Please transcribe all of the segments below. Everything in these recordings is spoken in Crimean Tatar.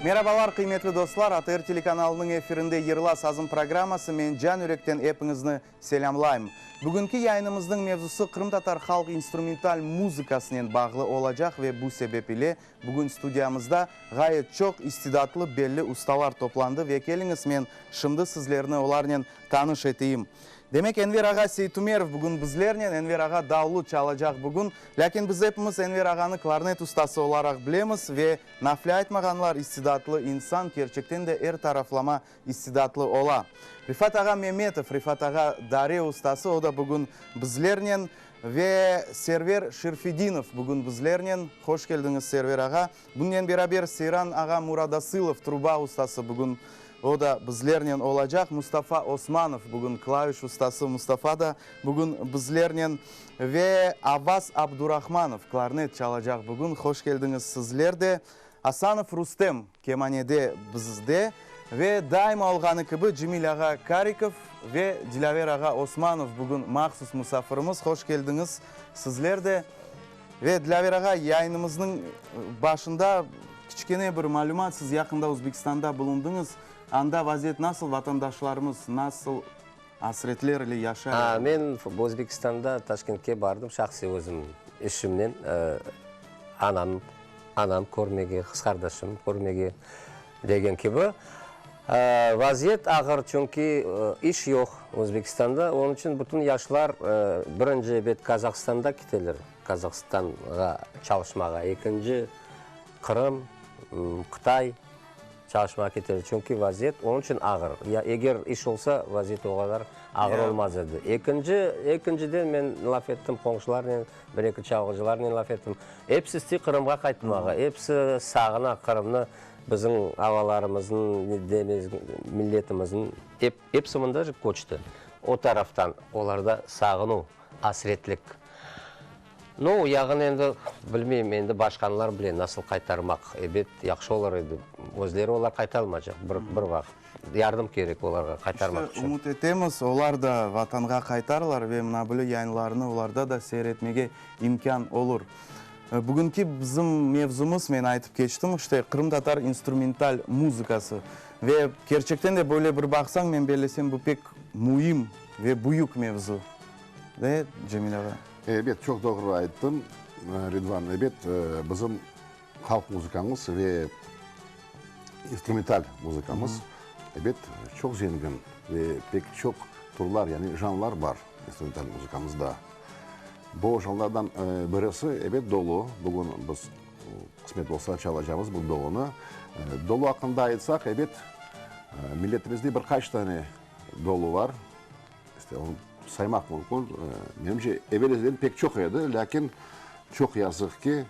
Merabalar, qıymetli dostlar! ATR telekanalınıñ efirinde Yırla sazım programması, men can yürekten epiñizni selâmlayım. Bugünki yayınımıznıñ mevzusı qırımtatar halq instrumental muzıkasınen bağlı olacaq ve bu sebep ile bugün studiyamızda ğayet çoq istidatlı belli ustalar toplandı ve keliñiz men şimdi sizlerni olarnen tanış eteyim. Demek, Enver ağa Seytumerov bugün bizlernen, Enver ağa davlu çalacaq bugün. Lâkin biz epimiz Enver ağanı klarnet ustası olaraq bilemiz ve nafle aytmağanlar, istidatlı insan kerçekten de er taraflama istidatlı ola. Refat ağa Memetov, Refat ağa dare ustası, o da bugün bizlernen ve Server Şerfedinov bugün bizlernen. Hoş keldiñiz, Server ağa. Bunnen beraber Seyran ağa Muradasılov, truba ustası bugün o da bizlernen olacaq. Mustafa Osmanov bugün klaviş ustası, Mustafa da bugün bizlernen ve Abbas Abdurahmanov klarnet çalacaq bugün. Hoş keldiñiz sizler de. Asanov Rustem kemanede bizde ve daima olğanı kibi Cemil ağa Karikov ve Dilâver ağa Osmanov bugün mahsus musafirimiz. Hoş keldiñiz sizler de. Ve Dilâver ağa, yayınımıznıñ başında kiçkene bir malümat, siz yaqında Özbekistanda bulundıñız, anda vaziyet nasıl, vatandaşlarımız nasıl asretler ile yaşaylar? Men Özbekistanda Taşkentke bardım şahsiy özüm işimnen, anam, anam körmege, qız qardaşım körmege degen kibi. Vaziyet ağır, çünki iş yoq Özbekistanda, onıñ içün bütün yaşlar birinci ebet Kazahstanda kiteler, Kazahstanğa çalışmağa, ekinci Qırım, Qıtay çalışmağa keteler, çünki vaziyet onıñ içün ağır. Ya eger iş olsa, vaziyet o qadar ağır olmaz edi. Ekinci, ekinciden men laf ettim qonşularnen, bir-eki çalğıcılarnen laf ettim, episi istey Qırımğa qaytmağa, episi sağına Qırımnı. Bizim avalarımıznıñ, milletimizniñ episi mında köçti. O taraftan olarda sağınuv, asretlik. Nu, yağın endi, bilmeyim, endi başqanlar bile nasıl qaytarmaq. Ebet, yahşı olur edi. Özleri olar qaytalmaycaq bir vaqıt. Yardım kerek olarğa qaytarmaq içün. İşte, ümüt etemiz, olar da Vatanğa qaytarlar ve mına böyle yayınlarnı olarda da seyir etmege imkân olur. Bugünki bizim mevzumız, men aytıp keçtim, işte, qırımtatar instrumental muzıkası. Ve kerçekten de böyle bir baqsañ, men bellesem, bu pek müim ve büyük mevzu. De, Cemil ağa? Ebet, çoq doğru ayttıñ, Ridvan. Ebet, bizim halq muzıkamız ve instrumental muzıkamız, ebet, çoq zengin ve pek çoq turlar, yani janlar bar instrumental muzıkamızda. Bu janlardan birisi, ebet, dolu. Bugün biz, qısmet olsa, çalacağımız bu dolunı. Dolu aqqında aytsaq, ebet, milletimizde bir qaç tane dolu bar. İşte, onı saymaq mümkün. Menimce, evel-ezelden pek çoq edi, lâkin çoq yazıq ki,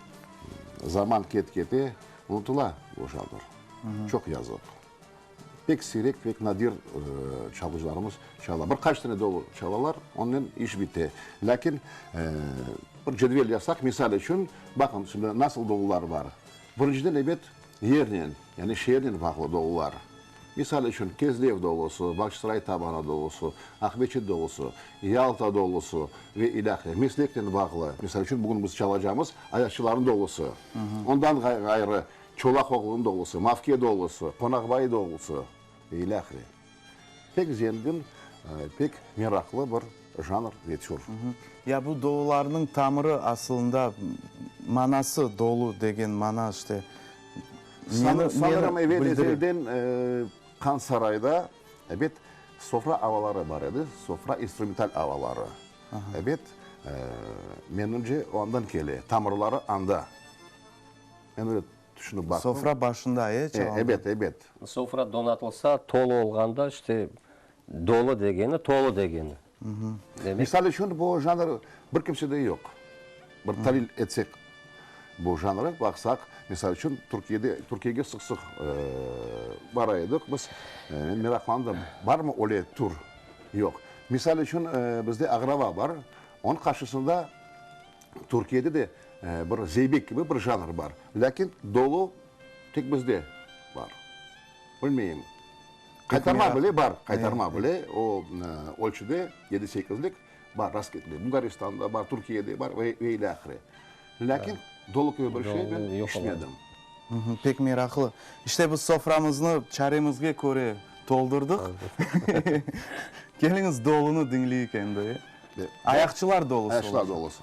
zaman ket-kete unutıla bu janr. Çoq yazıq. Pek siyrek, pek nadir çalğıcılarımız çala. Bir qaç tane dolu çalalar, onnen iş bite. Lâkin bir cedvel yazsaq, misal içün, baqıñ, şimdi nasıl dolular bar. Birinciden, ebet, yernen, yani şeernen bağlı dolular. Misal içün, Kezlev dolusı, Bağçasaray tabanı dolusı, Aqmeçit dolusı, Yalta dolusı ve ilâhre. Mesleknen bağlı, misal içün, bugün biz çalacağımız ayaqçılarnıñ dolusı. Ondan ğayrı, Çolaq oğlunıñ dolusı, Mavke dolusı, Qonaqbay dolusı ve ilâhre. Pek zengin, pek meraqlı bir janr ve tür. Ya bu dolularnıñ tamırı asılında manası dolu degen mana işte neni Sanırım, evel bildire? ezelden Han sarayda, ebet, sofra avaları bar edi, sofra instrumental avaları. Ebet, menimce, o andan kele, tamırları anda. Men öyle tüşünip baqtım. Sofra başında, e, çalındı? Ebet, ebet. Sofra donatılsa, tolu olğanda, işte, dolu degeni, tolu degeni. Demek. Misal içün, bu janr bir kimsede yoq. Bir talil etsek bu janrı, baqsaq, misal içün, Türkiyede, Türkiyege sıq-sıq bara edik biz, men meraqlandım, barmı öyle tür? Yoq. Misal içün, bizde Agrava bar, onıñ qarşısında Türkiyede de bir zeybek kibi bir janr bar. Lâkin dolu tek bizde bar. Bilmeyim. Qaytarma bile bar, qaytarma bile o ölçüde, yedi-sekizlik bar, rast ketile. Bulgaristanda bar, Türkiyede bar ve ilâhre. Lâkin dolu kibi bir şey men eşitmedim. Pek meraqlı. İşte biz soframıznı çaremizge köre toldurdıq. Keliñiz dolunı diñleyik endi. Ayaqçılar dolusı. Ayaqçılar dolusı.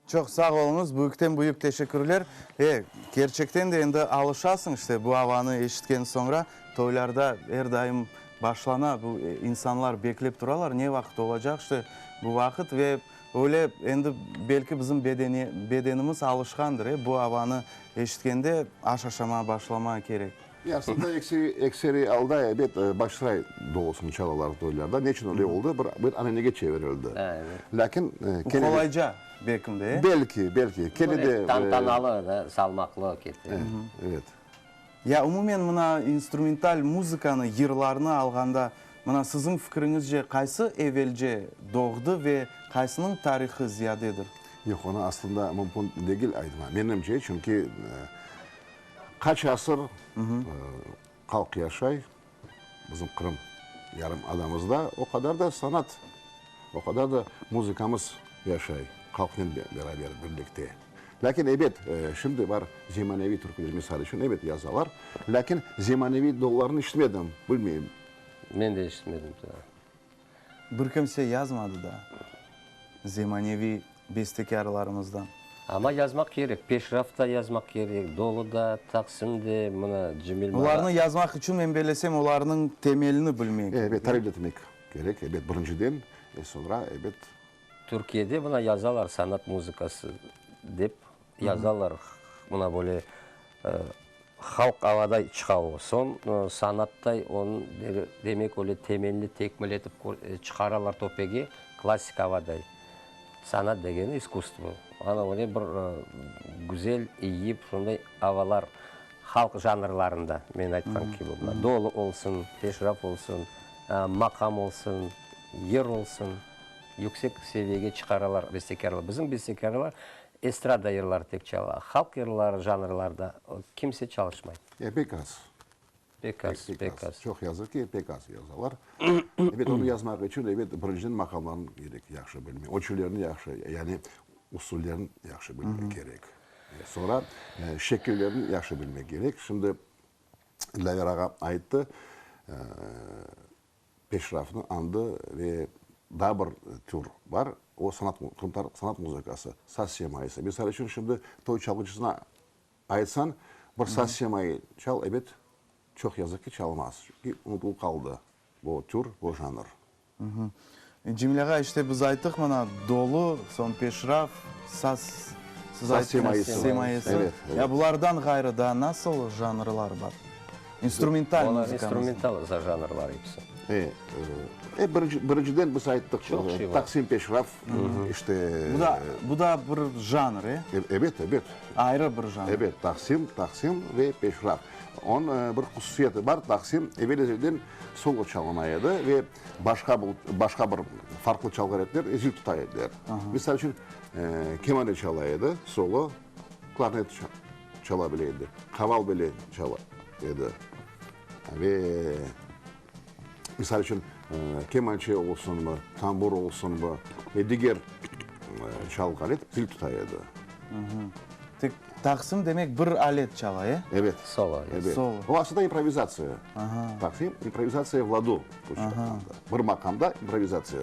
Çoq sağ oluñız, büyükten büyük teşekkürler. E, kerçekten de endi alışasıñ işte bu avanı eşitken soñra, toylarda er daim başlana, bu insanlar beklep turalar, ne vaqıt olacaq işte bu vaqıt ve öyle endi belki bizim bedenimiz alışqandır, e, bu avanı eşitkende aş aşamağa başlamağa kerek. E, aslında ekseri alda, ebet, Bağçasaray dolusını çalalar toylarda. Ne içün öyle oldı? Bir, bir ananege çevirildi. Lâkin kene de. Qolayca, belkim de, e? Belki, belki. Kene de. Tantanalı da, salmaqlı kete. Evet. Ya umumen mına instrumental muzıkanı, yırlarnı alğanda, mına siziñ fikriñizce qaysı evelce doğdı ve qaysınıñ tarihı ziyadedir? Yoq, onı aslında mümkün degil aytma. Menimce, çünki Qaç asır halq yaşay bizim Qırım yarım adamızda, o qadar da sanat, o qadar da muzıkamız yaşay halqnen beraber, birlikte. Lâkin, ebet, şimdi bar zemaneviy türküler, misal içün, ebet, yazalar, lâkin zemaneviy dolularnı işitmedim, bilmeyim. Men de işitmedim daa. Bir kimse yazmadı daa zemaneviy bestekârlarımızdan. Amma yazmaq kerek, peşraf da yazmaq kerek, dolu da, taqsim de, mına Cemil mağa. Olarnı yazmaq içün, men bellesem, olarnıñ temelini bilmek. Ebet, talil etmek kerek, ebet, birinciden, e soñra, ebet. Türkiyede mına yazalar sanat muzıkası dep yazalar, mına böyle Halq avaday çıqa o. Soñ sanattay onıñ demek öyle temelini tekmil etip çıqaralar töpege, klassik avaday. Sanat degeni iskusstvo. Ana öyle bir güzel, iyi şunday avalar halq janrlarında, men aytqan kibi, mına dolu olsun, peşraf olsun, maqam olsun, yır olsun, yüksek seviyege çıqaralar bestekârlar. Bizim bestekârlar Estrada yırları tek çala. Halq yırları janrlarda kimse çalışmay. E, pek az. Pek az, pek az. Çoq yazıq ki, pek az yazalar. Ebet, onı yazmaq içün, ebet, birinciden maqamlarnı kerek yahşı bilmek, ölçülerni yahşı, yani usullerini yahşı bilmek kerek. Soñra şekillerini yahşı bilmek kerek. Şimdi Dilâver ağa ayttı, Peşrafnı añdı ve daa bir tür bar, o sanat, qırımtatar sanat muzıkası, saz semayısı. Misal içün, şimdi toy çalğıcısına aytsañ, bir saz semayı çal, ebet, çoq yazıq ki, çalmaz. Çünki unutılıp qaldı bu tür, bu janr. Cemil ağa, işte biz ayttıq mına, dolu, soñ peşraf, saz, siz Saz ayttıñız, semayısı. semayısı. Evet, evet. Ya bulardan ğayrı daa nasıl janrlar bar? İnstrumental Olar muzıkamıznıñ. instrumental janrlar episi. E, e, birinci, birinciden biz ayttıq, Çoq şey var. Taqsim Peşraf, işte. Bu da, bu da bir janr, e? Ebet, ebet. Ayrı bir janr. Ebet, taqsim, taqsim ve peşraf. Onıñ bir hususiyeti bar, taqsim evel-ezelden solo çalına edi ve başqa başqa bir farqlı çalğı aletler zil tuta ediler. Misal içün, kemane çala edi, solo, klarnet çala bile edi, qaval bile çala edi. Ve, misal içün, kemançe olsunmı, tambur olsunmı ve diger çalğı alet zil tuta edi. Tek taqsim demek bir alet çala, e? Ebet. Solo. Ebet. Solo. O aslında improvizatsiya. Taqsim, improvizatsiya v ladu. Bir maqamda improvizatsiya.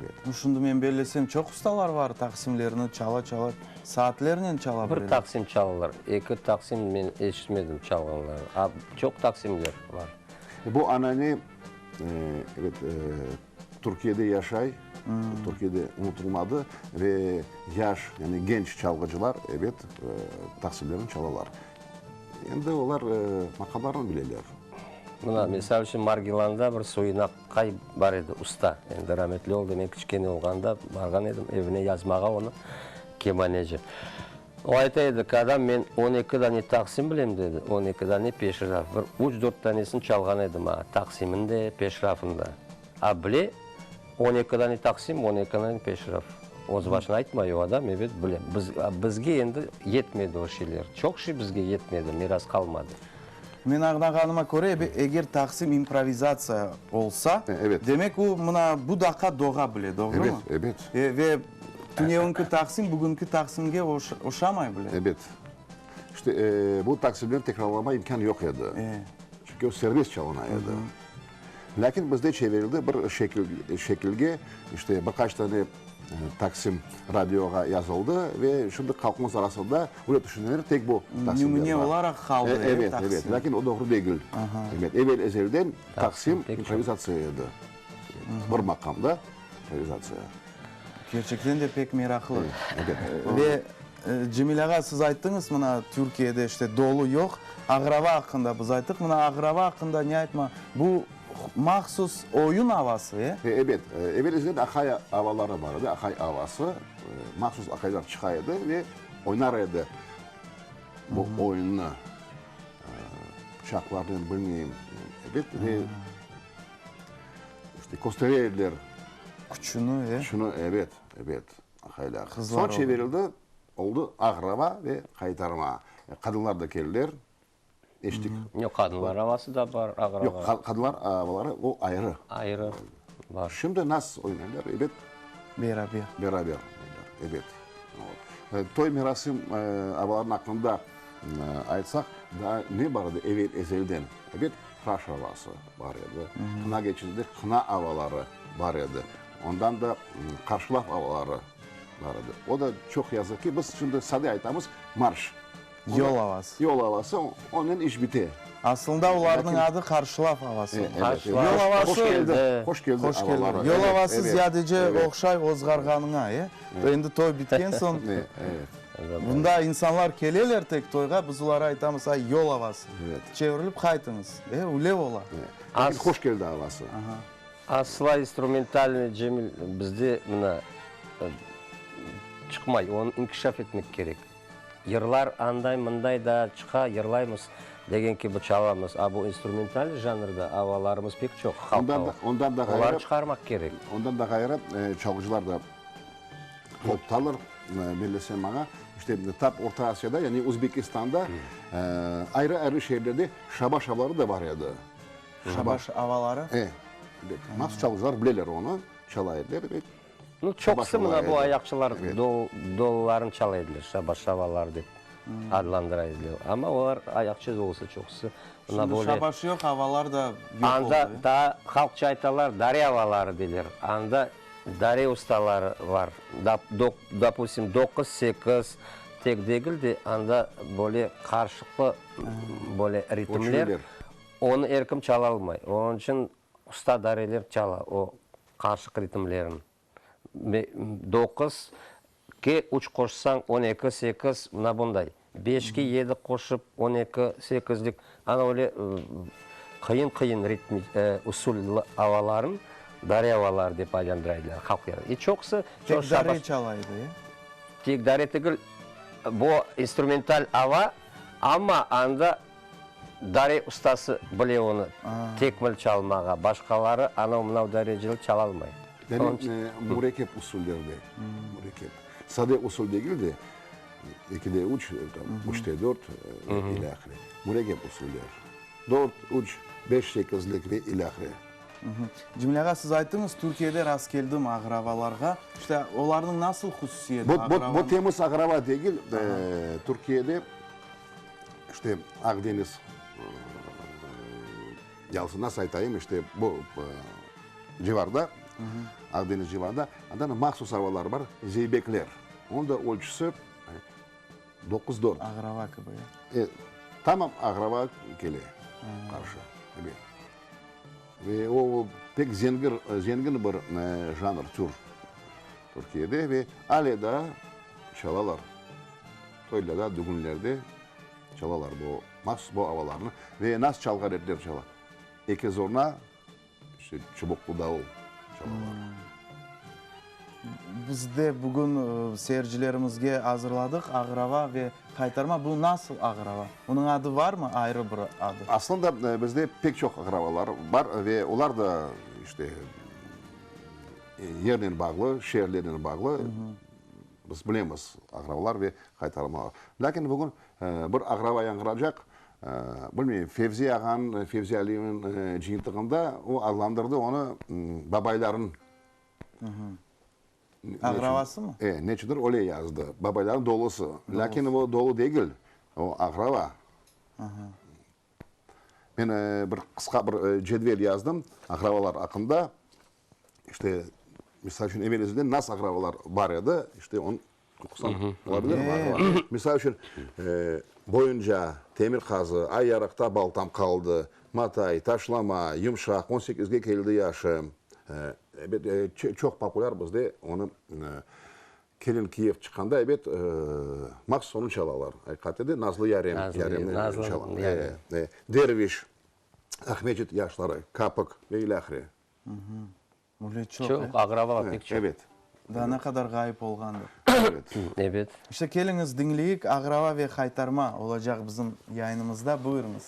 Evet. Şimdi men bellesem, çoq ustalar var taqsimlerni çala-çala, saatlernen çala Bir bileler. taqsim çalalar, eki taqsim men eşitmedim çalğanlarını. A çoq taqsimler var. Bu anane, evet, Türkiyede yaşay, Türkiyede unutılmadı ve yaş, yani genç çalğıcılar, ebet, taqsimlerni çalalar. Endi olar maqamlarnı bileler. Mına, misal içün, Margilanda bir Soyun aqay bar edi, usta. Endi rametli oldı, men kiçkene olğanda barğan edim evine yazmağa onı, kemaneci. O ayta edi, kadâm, men 12 dane taqsim bilem, dedi, 12 dane peşraf. Bir üç-dört danesini çalğan edim, a, taqsimin de, peşrafın da. A, bile, 12 dane taqsim, 12 dane peşraf. Öz başına aytmay o adam, ebet, bile. Biz, bizge endi yetmedi o şeyler. Çoq şey bizge yetmedi, miras qalmadı. Men añlağanıma köre, eger taqsim improvizatsiya olsa, Evet. demek o mına bu daqqa doğa bile, doğrumı? Ebet, ebet. Ve tünevınki taqsim bugünki taqsimge oşamay bile. Ebet. İşte, bu taqsimlerni tekrarlama imkân yoq edi. Çünki o serbest çalına edi. Lâkin bizde çevirildi bir şekil, şekilge, işte, bir qaç tane taqsim radioğa yazıldı ve şimdi halqımız arasında öyle tüşüneler, tek bu taqsimler Nümüne bar. olaraq qaldı, e, Evet, taqsim. evet. Lâkin o doğru degil. Evet, evel-ezelden taqsim improvizatsiya edi. Bir maqamda improvizatsiya. Kerçekten de pek meraqlı. Evet. Ve, Cemil ağa, siz ayttıñız, mına, Türkiyede, işte, dolu yoq. Ağrava aqqında biz ayttıq. Mına, ağrava aqqında ne aytma? Bu mahsus oyun avası, e? Ebet. Evel-ezelden aqay avaları bar edi, aqay avası. Mahsus aqaylar çıqa edi ve oynar edi bu oyunnı. Pıçaqlarnen, bilmeyim, ebet, ve işte köstere ediler. Küçüni, e? Küçüni, ebet, ebet, aqaylar. Qızlar Soñ çevirildi, oldı ağrava ve qaytarma. Qadınlar da keldiler. Eşittik. Yoq, qadınlar avası da bar, ağrava. Yoq, qadınlar avaları, o ayrı. Ayrı, bar. Şimdi nasıl oynaylar, ebet. Beraber. Beraber oynaylar, ebet. Toy merasim avalarınıñ aqqında aytsaq, daa ne bar edi evel-ezelden? Ebet, tıraş avası bar edi, qına gecesinde qına avaları bar edi, ondan da qarşılav avaları bar edi. O da çoq yazıq ki, biz şimdi sade aytamız, marş. Yol avası. Yol avası, onen iş bite. Aslında olarnıñ adı qarşılav avası. Qarşılav. Yol avası. Hoş keldi. Hoş keldi Hoş keldi. avaları. Yol Evet, avası evet, ziyadece evet. oqşay ozğarğanıña, e? Endi toy bitken soñ. Evet, evet. Bunda insanlar keleler tek toyğa, biz olara aytamız, ay, yol avası. Evet. Çevrilip qaytıñız. E, öyle ola. Evet. Hoş keldi avası. Asla instrumentalnıy, Cemil, bizde mına çıqmay, onı inkişaf etmek kerek. Yırlar anday-mınday da çıqa, yırlaymız, degen kibi çalamız. A bu instrumental janrda avalarımız pek çoq, halq Ondan da, ondan da ğayrı, Olarnı çıqarmaq kerek. Ondan da ğayrı, çalğıcılar da qoltutarlar, bellesem maña. İşte, tap Orta Asiyada, yani Özbekistanda ayrı-ayrı şeerlerde şabaş avaları da bar edi. Şabaş avaları? E, ebet. Mahsus çalğıcılar bileler onı, çala ediler ve Nu, çoqusı mına bu ayaqçılar dolularını çala ediler, şabaş avaları dep adlandıra ediler. Amma olar ayaqçı dolusı çoqusı. Şimdi şabaş yoq, avalar da yoq oldı. Anda daa halqça aytalar, dare avaları deyler. Anda dare ustaları var. Dopustim, doquz, sekiz tek degil de, anda böyle qarışıqlı böyle ritmler. Onı er kim çalalmay. Onıñ içün usta dareler çala o qarışıq ritmlerin. Doquz, ke üç qoşsañ, 12, sekiz, mına bunday. Beşke yedi qoşıp, 12 sekizlik, ana öyle qıyın-qıyın ritmi, usullı avaların dare avaları dep adlandıra ediler halq arasında. E çoqusı Tek dare çala edi, e? Tek dare tügül, bu instrumental ava, amma anda dare ustası bile onı tekmil çalmağa, başqaları anav-mınav dereceli çalalmay. Yani mürekkep usullerde, mürekkep. Sade usul degil de, ekide üç, üçte dört ve ilâhre. Mürekkep usuller. Dört, üç, beş sekizlik ve ilâhre. Cemil ağa, siz ayttıñız, Türkiyede rastkeldim ağravalarğa. İşte, olarnıñ nasıl hususiyeti ağravanıñ? Bu temiz ağrava degil. Türkiyede, işte, Aqdeniz yalısı, nasıl aytayım, işte, bu civarda, Aqdeniz civarında, anda mahsus avalar bar, zeybekler. Onıñ da ölçüsi doquz dört. Ağrava kibi, ya? Tamam ağrava kele qarşı, ebet. Ve o pek zengin, zengin bir janr, tür Türkiyede ve ale daa çalalar. Toylarda, dügünlerde çalalar bu, mahsus bu avalarnı. Ve nasıl çalğı aletler çala? Eki zurna, işte çubuqlı davul çalalar. Biz de bugün seyircilerimizge azırladıq Ağrava ve Qaytarma. Bu nasıl ağrava? Onıñ adı varmı, ayrı bir adı? Aslında bizde pek çoq ağravalar bar ve olar da işte yernen bağlı, şeerlernen bağlı. Biz bilemiz ağravalar ve qaytarmalar. Lâkin bugün bir ağrava yañğıracaq, bilmeyim, Fevzi ağanıñ, Fevzi Aliyevniñ cıyıntığında o adlandırdı onı babaylarnıñ. Ağravasımı? E, neçündir öyle yazdı. Babaylarnıñ dolusı. Lâkin o dolu degil, o ağrava. Men bir qısqa bir cedvel yazdım ağravalar aqqında. İşte, misal içün, evel ezelden nasıl ağravalar bar edi, işte onı oqusam olabilirmi ağrava? Misal içün, Boyunca, Temir qazı, Ay yarıqta baltam qaldı, Matay, Taşlama, Yımşaq, on sekizge keldi yaşım. Ebet, çoq populâr bizde onı kelin kiyev çıqqanda, ebet, mahsus onı çalalar. Aqiqatte de Nazlı yarem, yaremni çalalar. Derviş, Aqmescit yaşları, Kapik ve ilâhre. Öyle çoq, Çoq, aqrabalar pek çoq. Evet. Daa ne qadar ğayıp olğandır. Evet. Ebet. İşte, keliñiz, diñleyik, Aqraba ve haytarma olacaq bizim yayınımızda. Buyurıñız.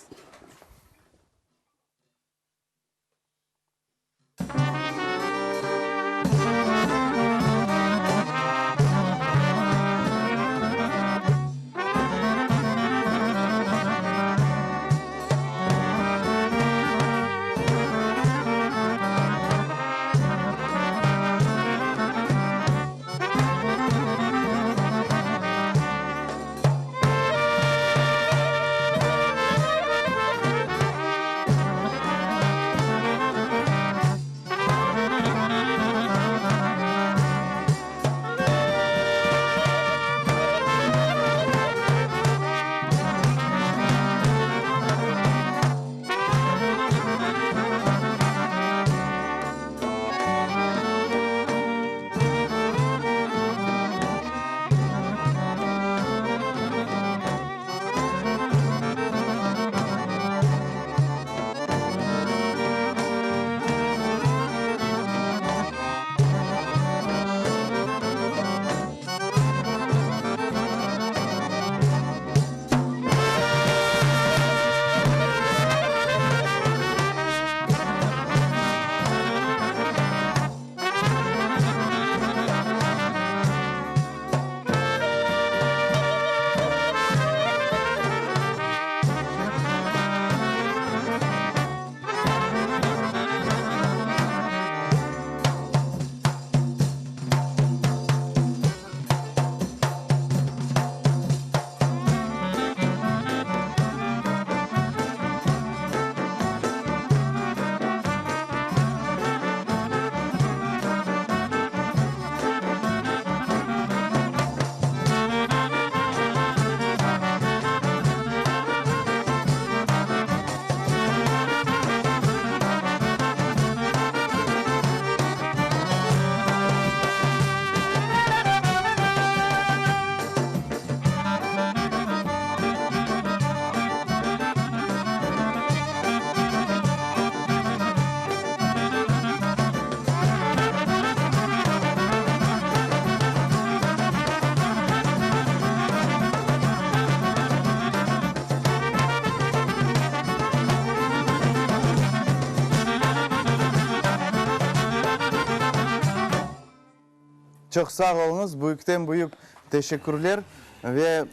Çoq sağ oluñız, büyükten büyük teşekkürler. Ve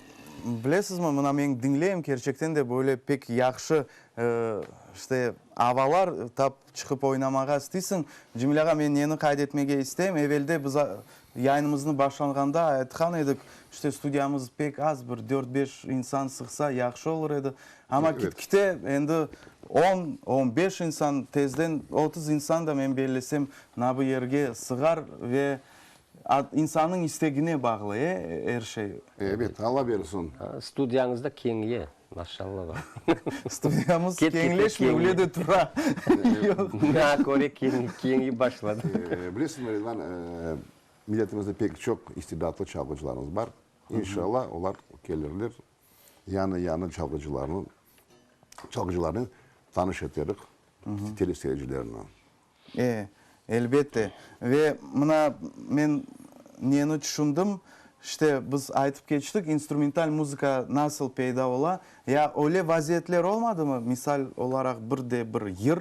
bilesizmi, mına men diñleyim, kerçekten de böyle pek yahşı, işte, avalar, tap çıqıp oynamağa isteysiñ. Cemil ağa, men neni qayd etmege isteyim, evelde biz yayınımıznı başlanğanda aytqan edik, işte, studiyamız pek az, bir dört-beş insan sığsa yahşı olur edi. Amma kit-kite endi on, on beş insan, tezden 30 insan da, men bellesem, na bu yerge sığar ve insannıñ istegine bağlı, e, er şey. Ebet, Alla bersin. Studiyañız da keñiye, maşalla. Studiyamız keñleşmey, öyle de tura. Maña köre keñeyip başladı. Bilesiñmi, Ridvan, milletimizde pek çoq istidatlı çalğıcılarımız bar. İnşalla, olar kelirler. Yañı-yañı çalğıcılarnı, çalğıcılarnen tanış eterik teleseyircilerni. E, elbette. Ve mına men neni tüşündim, işte biz aytıp keçtik, instrumental muzıka nasıl peyda ola. Ya öyle vaziyetler olmadımı, misal olaraq bir de bir yır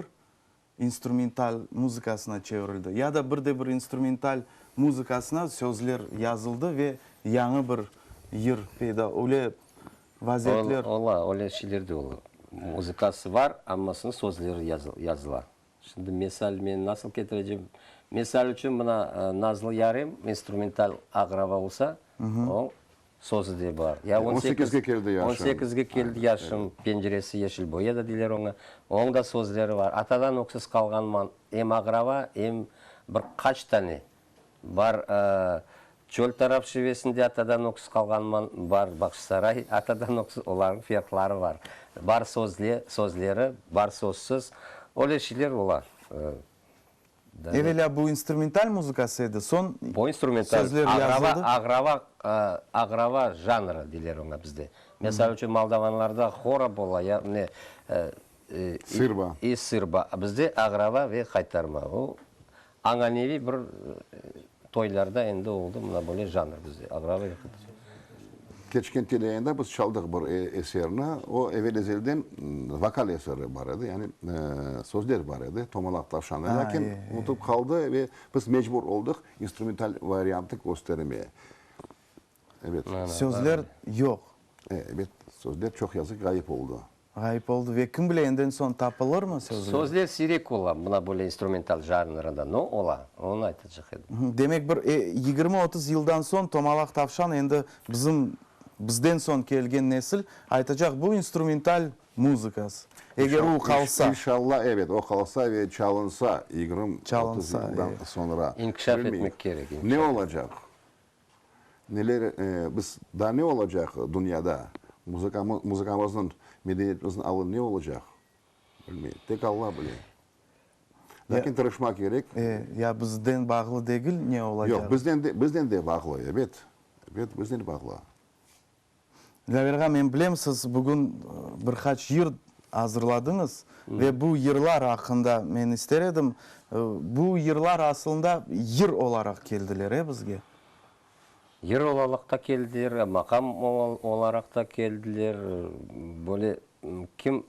instrumental muzıkasına çevirildi ya da bir de bir instrumental muzıkasına sözler yazıldı ve yañı bir yır peyda, öyle vaziyetler. Ola, öyle şeyler de ola. Muzıkası bar, ammasınıñ sözleri yazıla. Şimdi mesal men nasıl ketirecem? Mesal içün mına Nazlı yarem instrumental aqraba olsa, o Sözü de bar. Ya on sekizge keldi yaşım. On sekizge keldi yaşım, penceresi yeşil boya da deyler oña. Onıñ da sözleri bar. Atadan öksüz qalğanman, em aqraba, em bir qaç tane bar. Çöl taraf şivesinde atadan öksüz qalğanman, bar Bağçasaray atadan öksüz, olarnıñ ferqları bar. Bar sözle, sözleri, bar sözsüz. Öyle şeyler ola. Evelâ bu instrumental muzıkası edi, soñ Bu instrumental, sözler yazıldı. Ağrava, ağrava, ağrava janrı deyler oña bizde. Mesal içün, moldavanlarda hora bola, ya ne, Sırba. i sırba. Bizde ağrava ve qaytarma. O, añaneviy bir toylarda endi oldı mına böyle janr bizde, ağrava ve qaytarma. Keçken teleyayında biz çaldıq bir eserni, o evel-ezelden vokal eseri bar edi, yani sözler bar edi, Tomalaq tavşanı, lâkin unutıp qaldı ve biz mecbur oldıq instrumental variantı köstermeye. Ebet. Sözler yoq. Ebet, sözler çoq yazıq ğayıp oldı. Ğayıp oldı ve kim bile enden soñ tapılırmı sözler? Sözler siyrek ola, mına böyle instrumental janrında, no ola, onı aytacaq edim. Demek bir 20-30 yıldan soñ Tomalaq tavşan endi bizim, bizden soñ kelgen nesil aytacaq bu instrumental muzıkası, eger o qalsa. İnşallah, evet, o qalsa ve çalınsa 20-30 yıldan soñra. İnkişaf etmek kerek. Ne olacaq? Neler, biz, daa ne olacaq dünyada? Muzıkamıznıñ, medeniyetimizniñ alı ne olacaq? Bilmeyim. Tek Alla bile. Lâkin tırışmaq kerek. E, ya bizden bağlı degil ne olacağı? Yoq, bizden de, bizden de bağlı, ebet. Ebet, bizden de bağlı. Dilâver ağa, men bilem, siz bugün bir qaç yır azırladıñız ve bu yırlar aqqında men ister edim. Bu yırlar asılında yır olaraq keldiler, e, bizge? Yır olaraq da keldiler, maqam olaraq da keldiler. Böyle kim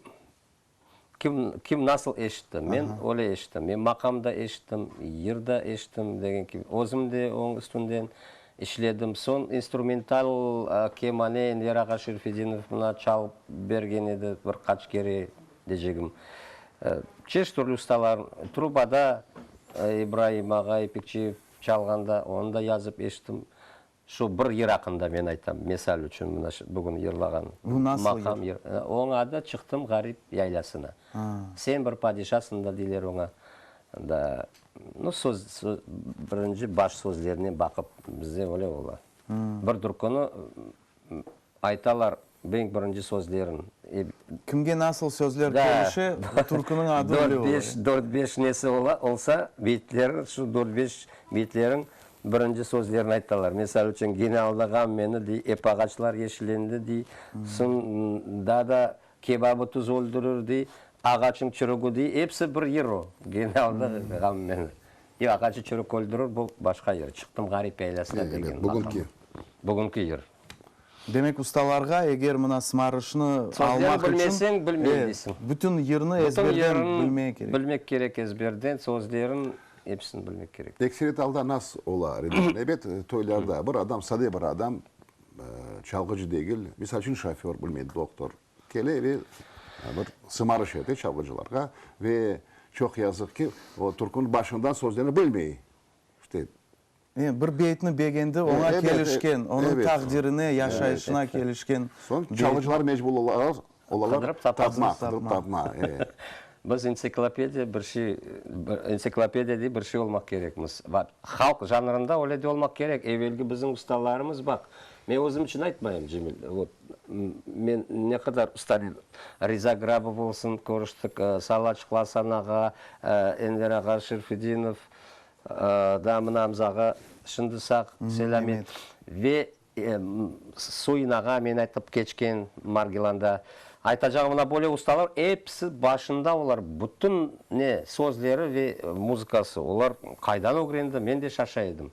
Kim, kim nasıl eşitti? Men öyle eşittim. Men maqam da eşittim, yır da eşittim degen kibi. Özüm de onıñ üstünden işledim. Soñ instrumental kemane Enver ağa Şerfedinov mına çalıp bergen edi bir qaç kere decegim. Çeşit türlü ustalar, trubada İbraim ağa İpekçiyev çalğanda onı da yazıp eşittim. Şu bir yır aqqında men aytam, mesal içün, mına şu bugün yırlağan Bu nasıl maqam yır? yır. Onıñ adı Çıqtım ğarip yaylasına. Sen bir padişasıñ da deyler oña. Da, nu, söz, söz, birinci baş sözlerine baqıp, bizde öyle ola. Bir türküni aytalar, eñ birinci sözlerin. Kimge nasıl sözler Da. kelişe, türküniñ adı öyle ola. Dört-beş, dört-beş nesi ola, olsa, beytleri, şu dört-beş beytleriñ Birinci sözlerini aytalar. Misal içün, Gene aldağan meni, dey, ep ağaçlar yeşillendi, dey. Soñ daa da kebabı tuz öldürir, dey, ağaçıñ çürügi, dey. Episi bir yır o, Gene aldağan meni. Yoq, ağaçı çürük öldürir, bu başqa yır. Çıqtım ğarip yaylasına degen Evet, bugünki. Bugünki yır. Demek, ustalarğa eger mına sımarışnı Sözleri almaq içün, bilmeseñ, bilmey e, deysiñ. bütün yırnı Bütün ezberden yırın bilmeye kerek. bilmek kerek ezberden, sözlerin. Episini bilmek kerek. Ekseriyet alda nasıl ola, Ridvan? Ebet, toylarda bir adam, sade bir adam, çalğıcı degil, misal içün, şoför, bilmeyim, doktor, kele ve bir sımarış ete çalğıcılarğa ve çoq yazıq ki, o türküniñ başından sözlerini bilmey. İşte. Bir beytni begendi, oña kelişken, onıñ taqdirine, yaşayışına kelişken. Soñ çalğıcılar mecbur olalar, Qıdırıp tapma, qıdırıp tapma. Biz entsiklopediya bir şey, entsiklopediya dey bir şey olmaq kerekmiz. Halq janrında öyle de olmaq kerek. Evelki bizim ustalarımız, baq, men özüm içün aytmayım, Cemil, vot, men ne qadar ustanen, Riza Grabov olsun, körüştik, Salaçıqlı Asan ağa, Enver ağa Şerfedinov, daa mına Amza ağa şimdi sağ, selâmet. Ve Suyun ağa men aytıp keçken Margilanda aytacağım mına böyle ustalar episi başında olar bütün ne sözleri ve muzıkası olar qaydan ögrendi men de şaşa edim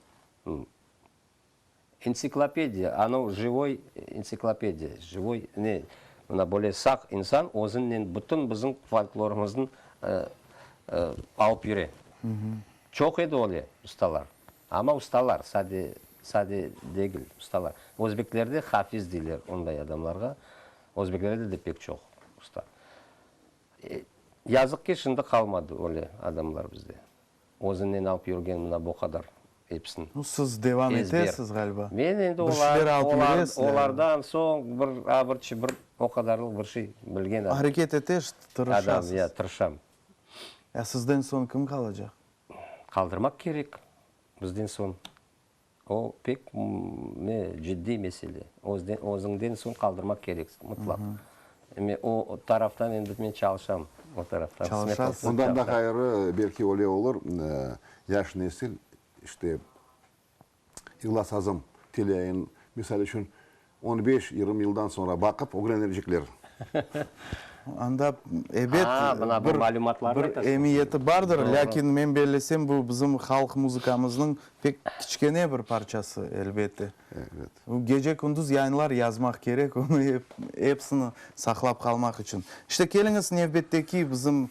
entsiklopediya anau živoy entsiklopediya živoy ne mına böyle saq insan özünnen bütün bizim folklorımıznı alıp yüre çoq edi öyle ustalar. Amma ustalar, sade, sade degil, ustalar. Özbeklerde hafiz deyler onday adamlarğa. Özbeklerde de pek çoq usta. Yazıq ki, şimdi qalmadı öyle adamlar bizde. Özünden alıp yürgen mına bu qadar episini. Nu, siz devam etesiz, ğaliba. Men endi olar, olar, olardan soñ bir abırçı, bir o qadarlıq bir şey bilgen adam. Areket eteş, tırışasız. Adam, ya, tırışam. Ya sizden soñ kim qalacaq? Qaldırmaq kerek bizden soñ. O pek ne ciddiy mesele. Özüñden soñ qaldırmaq kereksiñ mıtlaq. Men o taraftan endi men çalışam. O taraftan. Çalışasıñ. Ondan da ğayrı, belki öyle olur, yaş nesil, işte, İhlas Azım teleyayın, misal içün, on beş, 20 yıldan soñra baqıp ögrenecekler. Anda, ebet, bir, bir emiyeti bardır, lâkin men bellesem, bu bizim halq muzıkamıznıñ pek kiçkene bir parçası, elbette. Bu gece-kündüz yayınlar yazmaq kerek, onı episini saqlap qalmaq içün. İşte, keliñiz, nevbetteki bizim,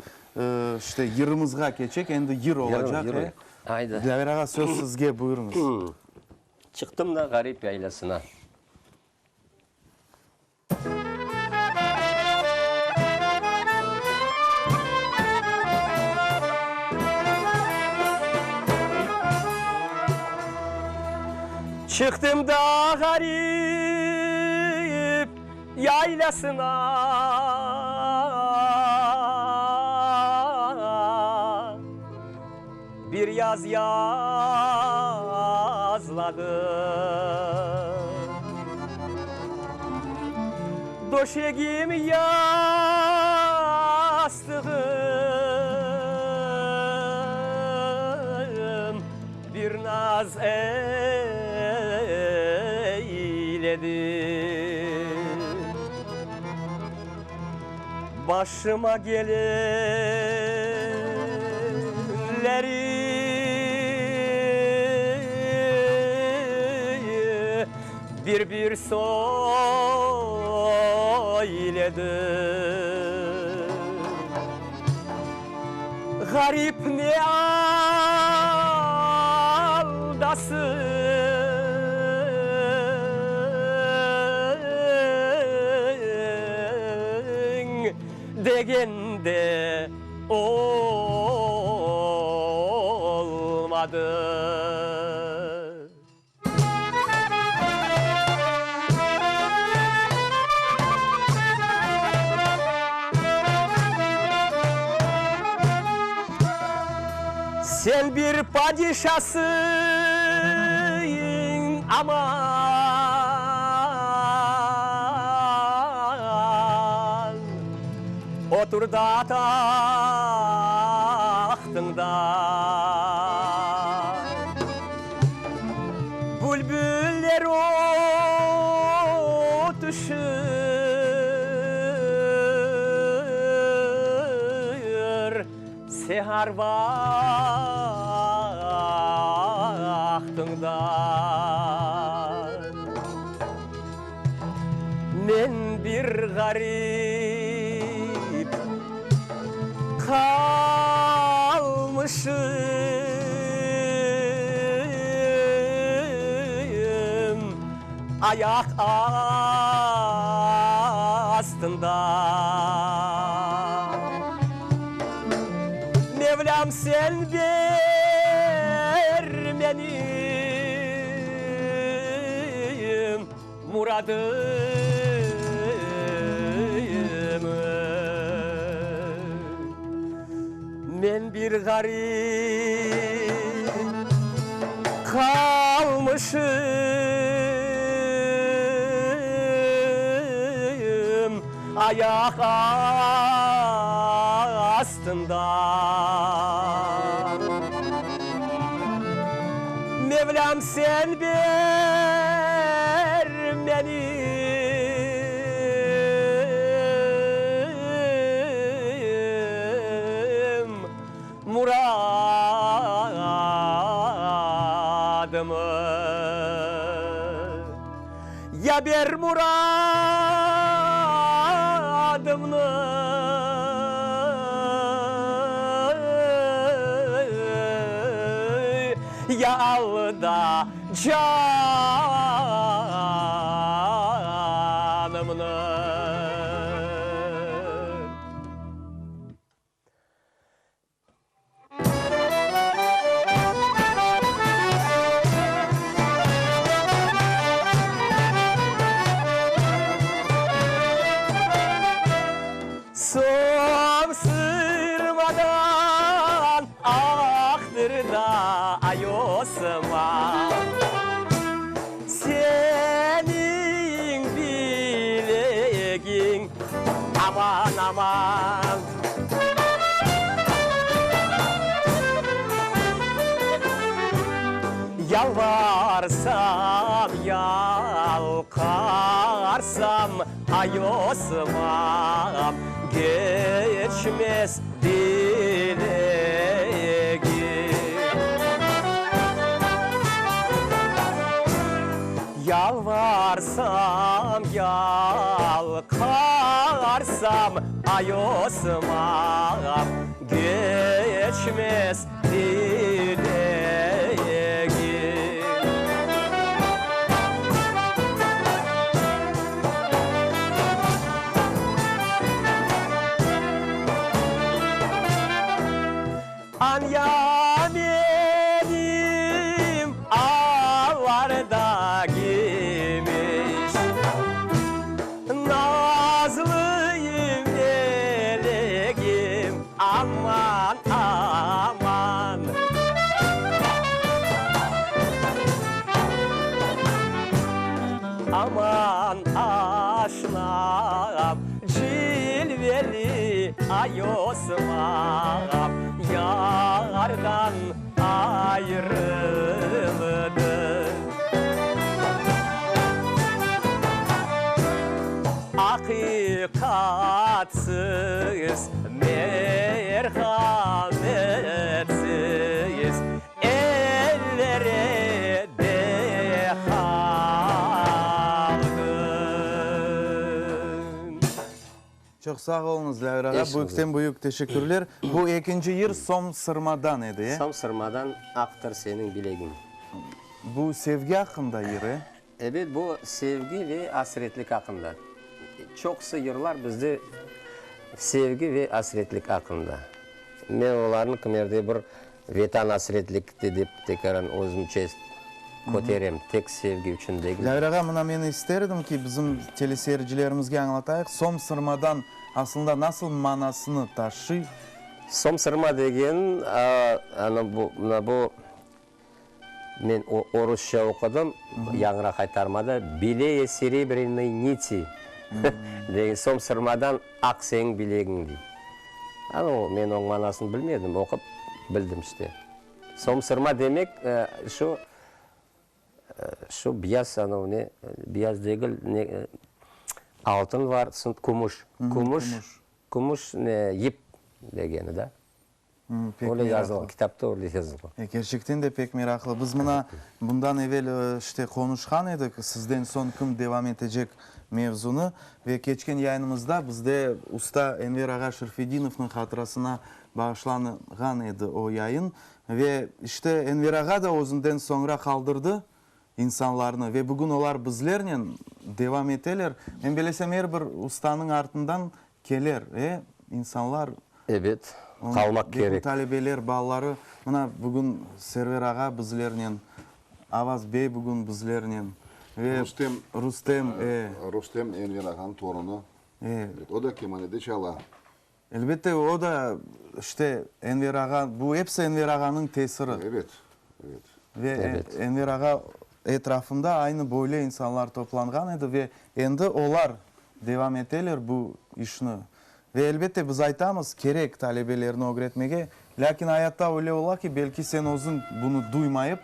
işte, yırımızğa keçek, endi yır olacaq. Aydı. Dilâver ağa, söz sizge, buyurıñız. Çıqtım da ğarip yaylasına. Çıqtım da ğarip yaylasına. Bir yaz yazladım. Döşegim, yastığım bir naz eyledi. Başıma gelenleri bir-bir söyledim. Ğarip ne aldasıñ? Degen de olmadı. Sen bir padişasıñ, aman, Otur da tahtıñda. Bülbüller ötüşir seher vaqtıñda. Men bir ğarip qalmışım. Ayaq astında. Mevlâm, sen ber menim muradımı. Men bir ğarip qalmışım ayaq astında. Mevlâm, sen ber menim. Muradımı ya ber muradımnı, ya al da canımnı. Som sırmadan aqtır da ay Osman, Seniñ bilegiñ aman, aman. Yalvarsam, yalqarsam, ay Osman, Keçmez dilegim. Yalvarsam, yalqarsam, ay Osman, Keçmez dilegim. Anya menim allarda gümüş, Nazlıyım elegim, aman, aman. Aman, aşnam, cilveli ay Osman, Yardan ayrıldı. Aqiqatsız, merhametsiz ellere de qaldım. Çoq sağ oluñız, Lâver ağa, büyükten büyük teşekkürler. Bu ekinci yır Som sırmadan edi, e? Som sırmadan aqtır seniñ bilegiñ. Bu sevgi aqqında yır, e? Ebet, bu sevgi ve asretlik aqqında. Çoqusı yırlar bizde sevgi ve asretlik aqqında. Men olarnı kimerde bir Vetan asretlikte dep tekaran özümce köterem, tek sevgi içün degil. Lâver ağa, mına men ister edim ki, bizim teleseyircilerimizge añlatayıq, som sırmadan aslında nasıl manasını taşıy? Som sırma degen, ana bu, mına bu, men orusça oqudım, yañıra qaytarmada, beleye serebrânıy niti degen, som sırmadan aq seniñ bilegiñ dey. Ana o, men onıñ manasını bilmedim, oqup bildim işte. Som sırma demek, şu, şu biyaz anavı ne, biyaz degil, ne, altın var, soñ kümüş, kümüş, kümüş ne, yip degeni da. Pek Öyle meraqlı. yazılğan, kitapta öyle yazılğan. E, kerçekten de pek meraqlı. Biz mına bundan evel, işte, qonuşqan edik, sizden soñ kim devam etecek mevzunı. Ve keçken yayınımızda bizde usta Enver ağa Şerfedinovnıñ hatırasına bağışlanğan edi o yayın. Ve, işte, Enver ağa da özünden soñra qaldırdı. insanlarnı ve bugün olar bizlernen devam eteler. Men belesem, er bir ustanıñ artından keler, e, insanlar. Ebet, qalmaq kerek. Talebeler, balaları, mına bugün Server ağa bizlernen, Avaz bey bugün bizlernen ve Rustem, Rustem, e. Rustem Enver ağanıñ torunı. E. O da kemanede çala. Elbette, o da, işte, Enver ağa, bu episi Enver ağanıñ tesiri. Ebet, ebet. Ve Enver ağa etrafında aynı böyle insanlar toplanğan edi ve endi olar devam eteler bu işni. Ve elbette biz aytamız, kerek talebelerni ögretmege, lâkin ayatta öyle ola ki, belki sen özüñ bunı duymayıp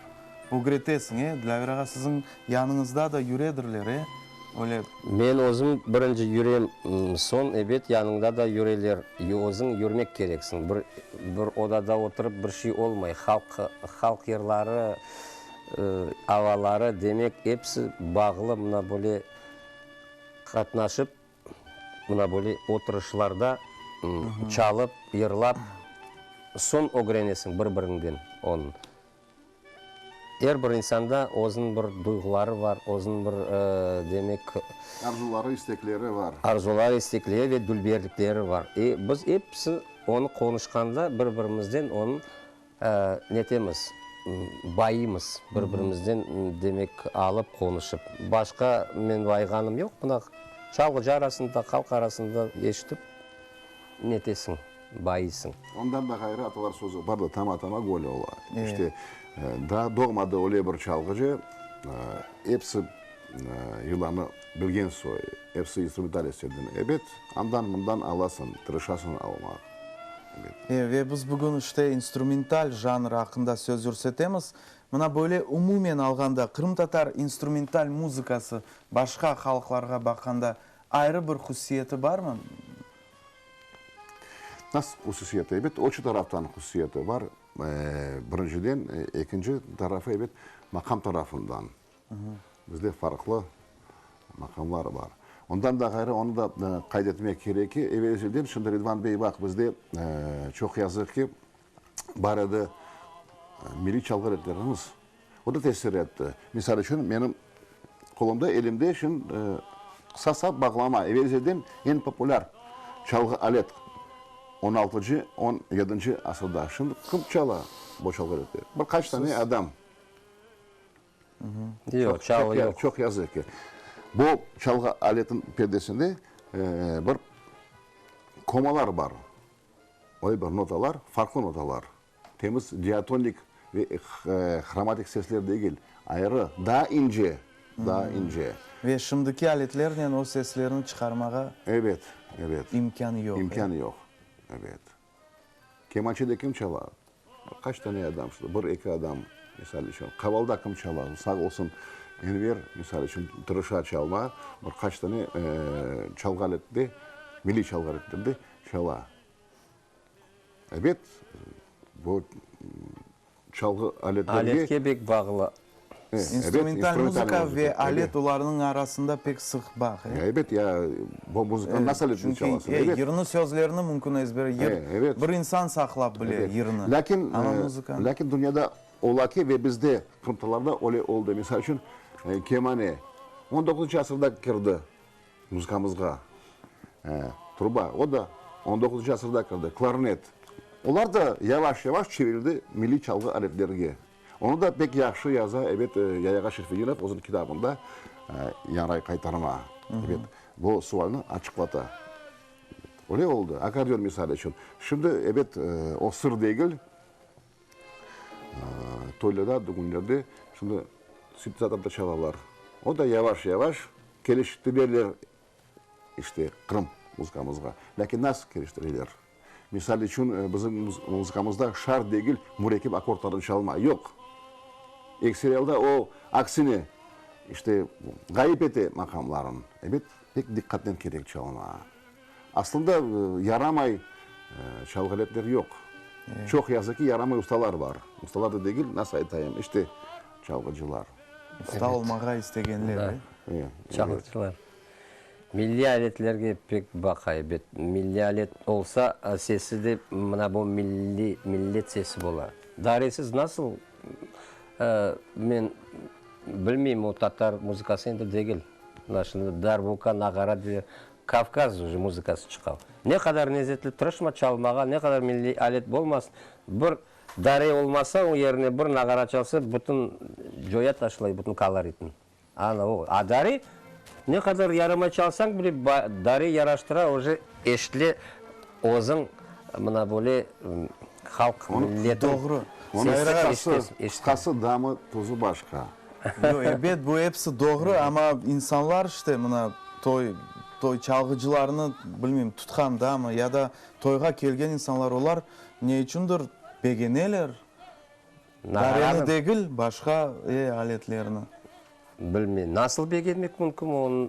ögretesiñ, e, Dilâver ağa, siziñ yanıñızda da yüredirler, e, öyle. Men özüm birinci yürem, soñ, ebet, yanıñda da yüreler, özüñ yürmek kereksiñ, bir, bir odada oturıp bir şey olmay, halq, halq yırları, avaları, demek, episi bağlı, mına böyle qatnaşıp. Mına böyle oturışlarda çalıp, yırlap, soñ ögrenesiñ bir-biriñden onı. Er bir insanda özüniñ bir duyğuları bar, özüniñ bir, demek. Arzuları, istekleri bar. Arzuları, istekleri ve dülberlikleri bar. E, biz episi onı qonuşqanda bir-birimizden onı netemiz, bayıymız, bir-birimizden, demek, alıp qonuşıp. Başqa men bayğanım yoq, mına çalğıcı arasında, halq arasında eşitip netesiñ, bayıysıñ. Ondan da ğayrı atalar sözü bar da, tama-tama göl ola. İşte, daa doğmadı öyle bir çalğıcı, episi yılanı bilgen soy, episi instrumentalistlerden. Ebet, andan-mından alasıñ, tırışasıñ almaq. E, ve biz bugün işte instrumental janr aqqında söz yürsetemiz. Mına böyle umumen alğanda qırımtatar instrumental muzıkası başqa halqlarğa baqqanda ayrı bir hususiyeti barmı? Nasıl hususiyeti? Ebet, oçu taraftan hususiyeti bar, birinciden. Ekinci tarafı, ebet, maqam tarafından. Bizde farqlı maqamlar bar. Ondan da ğayrı, onı da qayd etmek kerek ki, evel-ezelden, şimdi Ridvan bey, baq, bizde çoq yazıq ki, bar edi milliy çalğı aletlerimiz. O da tesir etti. Misal içün, menim qolumda, elimde şimdi qısa sap bağlama, evel-ezelden eñ populâr çalğı alet, on altıncı, on yedinci asırda. Şimdi kim çala bu çalğı aletleri? Bir qaç tane adam. Yoq, çalğı yoq. Çoq yazıq ki. Bu çalğı aletiniñ perdesinde bir komalar bar. Öyle bir notalar, farqlı notalar. Temiz diatonik ve hromatik sesler degil, ayrı, daa ince, daa ince. Ve şimdiki aletlernen o seslerni çıqarmağa Ebet, ebet. imkân yoq. İmkân yoq, ebet. Kemançede kim çala? Bir qaç tane adam, şurada bir, eki adam, misal içün. Qavalda kim çala? Sağ olsun, Enver, misal içün, tırışa çalma, bir qaç tane çalğı aletinde, milliy çalğı aletlerinde çala. Ebet, bu çalğı aletlerge. Aletke pek bağlı. İnstrumental muzıka ve alet olarnıñ arasında pek sıq bağ. Ebet, ya bu muzıkanı nasıl aletnen çalasıñ? Çünki yırnı sözlerini mümkün ezber, yır, bir insan saqlap bile yırnı, amma muzıkanı. Lâkin dünyada ola ki, ve bizde, qırımtatarlarda öyle oldı. Misal içün, kemane on doquzıncı asırda kirdi muzıkamızğa, truba, o da on doquzıncı asırda kirdi, klarnet. Olar da yavaş-yavaş çevirildi milliy çalğı aletlerge. Onı da pek yahşı yaza, ebet, Yaya Şerfedinov özüniñ kitabında Yañray qaytarma, ebet, bu sualni açıqlata. Öyle oldı. Akkordeon misal içün. Şimdi, ebet, o sır degil, toylarda, dügünlerde şimdi sintezatorda çalalar. O da yavaş-yavaş keliştireler, işte, Qırım muzıkamızğa. Lâkin nasıl keliştireler? Misal içün, bizim muzıkamızda şart degil mürekkep akkordlarnı çalma, yoq. Ekseri alda o, aksine, işte, ğayıp ete maqamların. Ebet, pek diqqatnen kerek çalma. Aslında, yaramay çalğı aletler yoq. Çoq yazıq ki, yaramay ustalar bar. Ustalar da degil, nasıl aytayım, işte, çalğıcılar. Usta olmağa istegenler, e? Çalğıcılar. Milliy aletlerge pek baqa, ebet. Milliy alet olsa, sesi de mına bu milliy, millet sesi bola. Daresiz nasıl men. Bilmeyim, o tatar muzıkası endi degil. Mına şimdi darbuka, nağara deyler. Kavkaz uje muzıkası çıqa. Ne qadar nezetli tırışma çalmağa, ne qadar milliy alet bolmasın, bir dare olmasa, onıñ yerine bir nağara çalsa, bütün coya taşlay, bütün koloritni. Ana o. A dare, ne qadar yaramay çalsañ bile, dare yaraştıra, uje eşitile özüñ mına böyle halq, milletniñ Doğru. sesi eşitesiñ. Qısqası, damı, tuzu başqa. Yoq, ebet, bu episi doğru, amma insanlar işte mına toy, toy çalğıcılarını, bilmeyim, tutqandamı ya da toyğa kelgen insanlar, olar ne içündir begeneler, dareni degil, başqa e aletlerni. Bilmeyim, nasıl begenmek mümkün onı,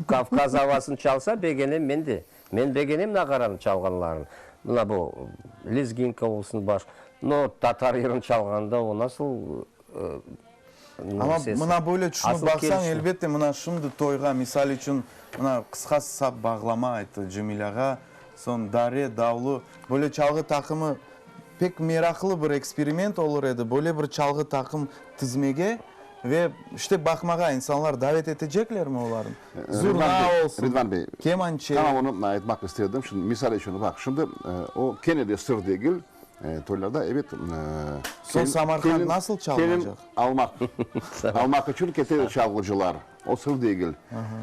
Kavkaz avasını çalsa, begenem men de. Men begenem nağaranı çalğanlarını. Mına bu lezginka olsun, baş, no, tatar yırını çalğanda o nasıl Amma mına böyle tüşünip baqsañ, elbette, mına şimdi toyğa, misal içün, mına qısqa sap bağlama ayttı Cemil ağa, soñ dare, davlu, böyle çalğı taqımı pek meraqlı bir eksperiment olur edi, böyle bir çalğı taqım tizmege ve işte baqmağa, insanlar davet eteceklermi olarnı? Zurna olsun, Ridvan bey, kemançe. Tamam onı aytmaq istedim. Şimdi, misal içün, baq, şimdi o kene de sır degil, toylarda, ebet, Soñ Samarqand nasıl çalınacaq? Kelin almaq, almaq içün keteler çalğıcılar, o sır degil.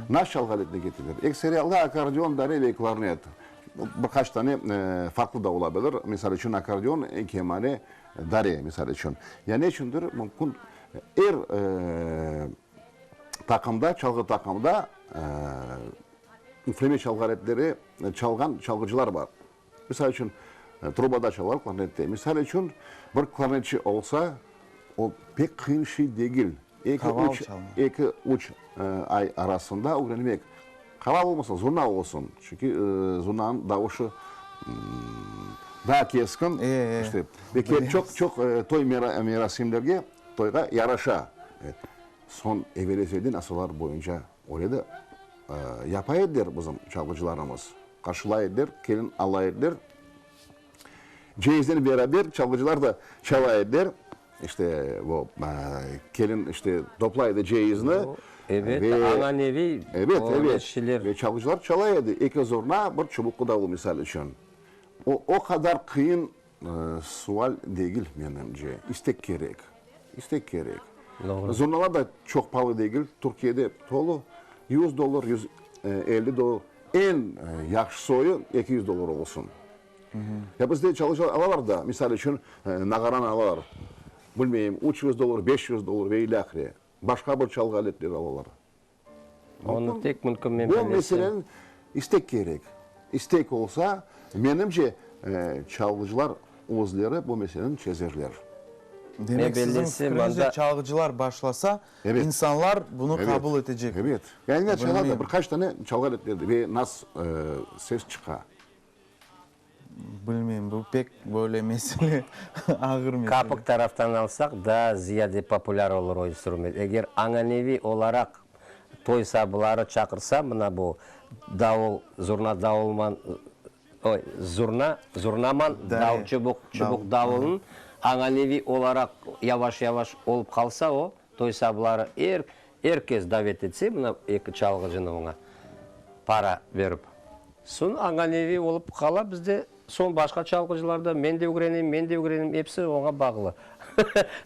Nasıl çalğı aletine keteler? Ekseri alda akkordeon, dare ve klarnet. Bir qaç tane farqlı da ola bilir. Misal içün, akkordeon, kemane, dare, misal içün. Ya ne içündir, mümkün, er Taqımda, çalğı taqımda üfleme çalğı aletleri çalğan çalğıcılar bar. Misal içün, trubada çalar, klarnette. Misal içün, bir klarnetçi olsa, o pek qıyın şey degil. Eki, üç, eki, üç ay arasında ögrenmek. Qaval olmasa, zurna olsun. Çünki zurnanıñ davuşı daa keskin. İşte, ve çoq, çoq toy merasimlerge, toyğa yaraşa. Soñ evel-ezelden asırlar boyunca öyle de yapa ediler bizim çalğıcılarımız. Qarşılay ediler, kelin ala ediler. Ceyiznen beraber çalğıcılar da çala ediler. İşte, o, kelin, işte, toplay edi ceyizni. Ebet, ananeviy Ebet, ebet. Ve çalğıcılar çala edi. Eki zurna, bir çubuqlı davul, misal içün. O, o qadar qıyın Sual degil, menimce. İstek kerek. İstek kerek. Zurnalar da çoq palı degil. Türkiyede tolu. 100 dollar, 150 dollar. Eñ yahşı soyu 200 dollar olsun. Ya bizde çalışalar, alalar da, misal içün, nağaranı alalar, bilmeyim, 300 dollar, 500 dollar ve ilâhre. Başqa bir çalğı aletleri alalar. Onı tek mümkün men Bu bellesem. meseleniñ istek kerek. İstek olsa, menimce, çalğıcılar özleri bu meseleni çezerler. Demek, Men siziñ bellesem, fikriñizce, anda. çalğıcılar başlasa, Evet. insanlar bunı Evet. qabul etecek. Evet. Yani ne çalar da, Bilmeyim. bir qaç tane çalğı aletleri ve nas ses çıqa. Bilmeyim, bu pek böyle mesele, ağır mesele. Kapık taraftan alsaq, daa ziyade populâr olur o instrument. Eger añaneviy olaraq toy sabıları çaqırsa, mına bu davul, zurna davulman, oy, zurna, zurnaman Dare, dav, çubuq, çubuq davul. davulın añaneviy olaraq yavaş-yavaş olıp qalsa o, toy sabıları er, er kes davet etse, mına eki çalğıcını oña para berip. Soñ añaneviy olıp qala bizde, soñ başqa çalğıcılar da, men de ögrenem, men de ögrenem, episi oña bağlı.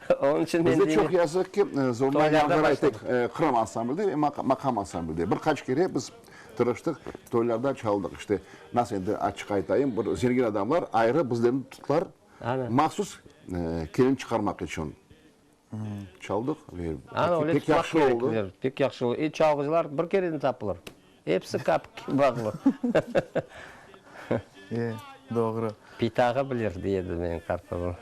Onıñ içün men Bizde deyim, çoq yazıq ki, zurna toylarda yanğıray tek başladıq. Qırım ansamblde ve maqam ansamblde. Bir qaç kere biz tırıştıq, toylarda çaldıq. İşte, nasıl endi açıq aytayım, bir zengin adamlar ayrı bizlerni tuttılar, mahsus kelin çıqarmaq içün. Çaldıq ve Ana, öyle pek tutmaq yahşı oldı. kerekler, pek yahşı oldı. E, çalğıcılar bir kereden tapılır. Episi kapik bağlı. E, doğru. Pitağı bilir, dey edi menim qartbabam.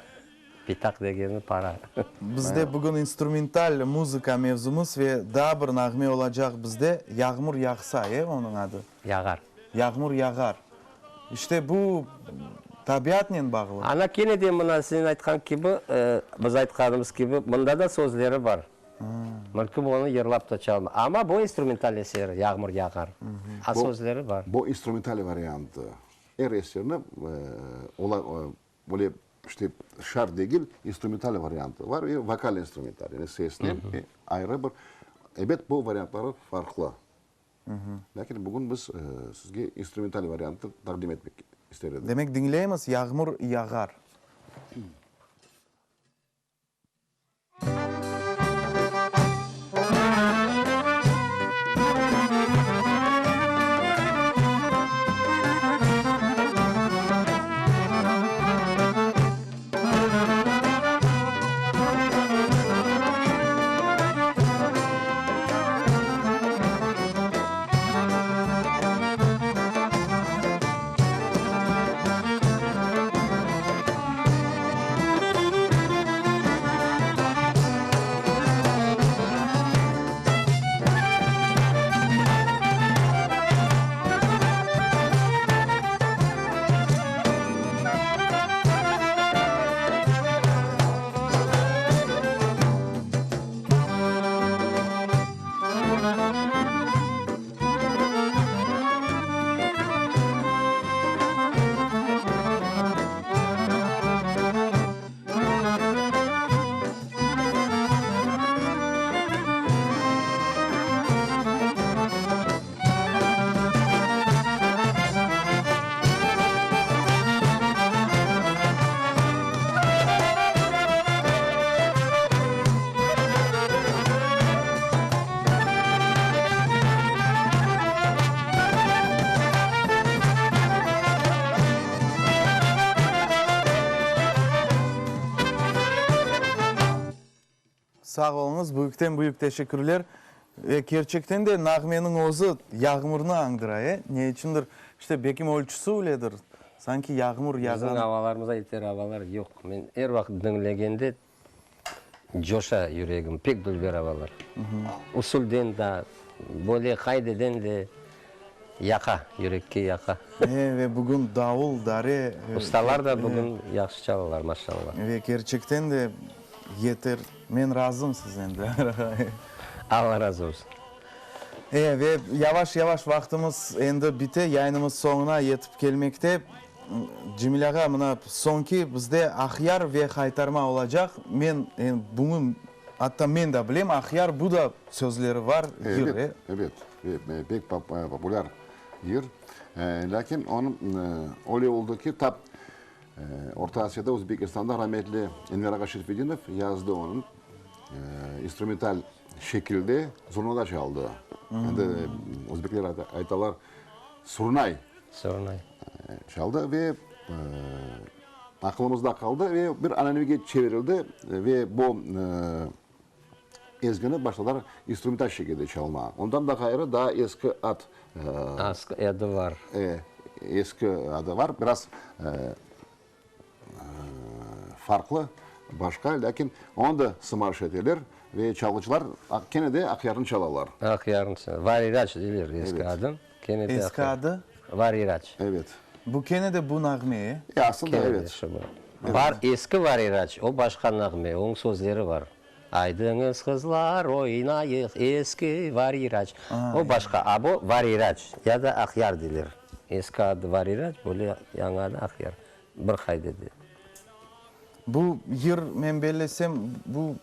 Pitaq degeni para. Bizde bugün instrumental muzıka mevzumız ve daa bir nağme olacaq bizde, Yağmur yağsa, e, onıñ adı? Yağar. Yağmur yağar. İşte bu tabiatnen bağlı. Ana, kene de mına sen aytqan kibi, biz aytqanımız kibi, mında da sözleri bar. Mümkün onı yırlap da çalma. Amma bu instrumental eseri, Yağmur yağar. A sözleri bar. Bu instrumental variantı. Er eserni ola, böyle. İşte, şart degil, instrumental variantı var ve vokal-instrumental, yani sesnen ayrı bir. Ebet, bu variantları farqlı. Lâkin bugün biz sizge instrumental variantı taqdim etmek ister edik. Demek, diñleymiz, Yağmur yağar. Sağ oluñız, büyükten büyük teşekkürler. Ve kerçekten de nağmeniñ özü yağmurnı añdıra, e? Ne içündir, işte, bekim ölçüsü öyledir, sanki yağmur yağğan. Bizim avalarımızda yeter avalar yoq. Men er vaqıt diñlegende coşa yüregim, pek dülber avalar. Usulden da, böyle qaydeden de yaqa, yürekke yaqa. E, ve bugün davul, dare. Ustalar da bugün yahşı çalalar, maşallah. Ve kerçekten de yeter, men razım siznen de. Alla razı olsun. E, ve yavaş-yavaş vaqtımız endi bite, yayınımız soñuna yetip kelmekte. Cemil ağa, mına soñki bizde Aqyar ve Haytarma olacaq. Men bunı, atta men da bilem, Aqyar, bu da sözleri bar yır, e? Ebet, ebet, pek populâr yır. Lâkin onıñ öyle oldı ki, tap Orta Asiyada, Özbekistanda rametli Enver ağa Şerfedinov yazdı onıñ instrumental şekilde, zurnada çaldı. Endi özbekler aytalar, surnay. Surnay. Çaldı ve aqılımızda qaldı ve bir ananege çevirildi ve bu ezgini başladılar instrumental şekilde çalmağa. Ondan da ğayrı daa eski ad. Eski adı var. Eski adı var, biraz farqlı, başqa, lâkin onı da sımarış eteler ve çalğıcılar kene de Aqyarnı çalalar. Aqyarnı çalalar. Variraç deyler eski adı. Kene de Eski adı? Variraç. Evet. Bu kene de bu nağme, e? E, aslında, Kene de evet. şu bu. Bar eski Variraç, o başqa nağme, onıñ sözleri bar. Aydıñız, qızlar, oynayıq, eski Variraç. O başqa, a bu Variraç, ya da Aqyar deyler. Eski adı Variraç, böyle yañı adı Aqyar. Bir qaydede. Bu yır, men bellesem, bu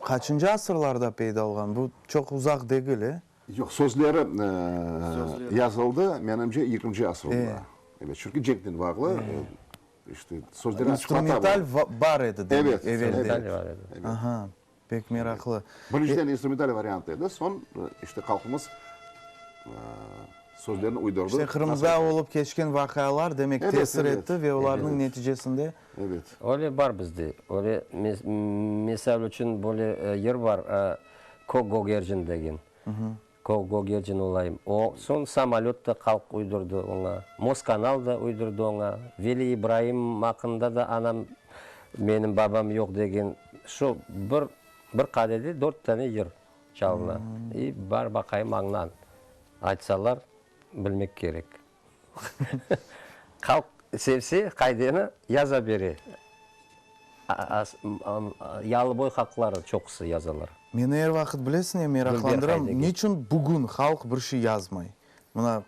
qaçıncı asırlarda peyda olğan? Bu çoq uzaq degil, e? Yoq, sözleri yazıldı, menimce, yigirminci asırda. Ebet, çünki cenknen bağlı, işte, sözleri açıqlata. İnstrumental bar edi, demek, evelde. İnstrumental bar edi. Aha, pek meraqlı. Birinciden instrumental variant edi, soñ, işte, halqımız sözlerini uydurdı. İşte, Qırımda olıp keçken vaqialar, demek, tesir etti ve olarnıñ neticesinde. Ebet. Öyle bar bizde. Öyle, misal içün, böyle yır bar, Kök gögercin degen. Kök gögercin olayım. O, soñ samolöt da halq uydurdı oña. Moskanal da uydurdı oña. Veli İbraim aqqında da anam, menim babam yoq degen. Şu bir, bir qadede dört tane yır çalına. İ bar baqayım añlan. Aytsalar, bilmek kerek. Halq sevse, qaydeni yaza bere. Yalıboy halqları çoqusı yazalar. Meni er vaqıt bilesiñ ne meraqlandıra, niçün bugün halq bir şey yazmay? Mına,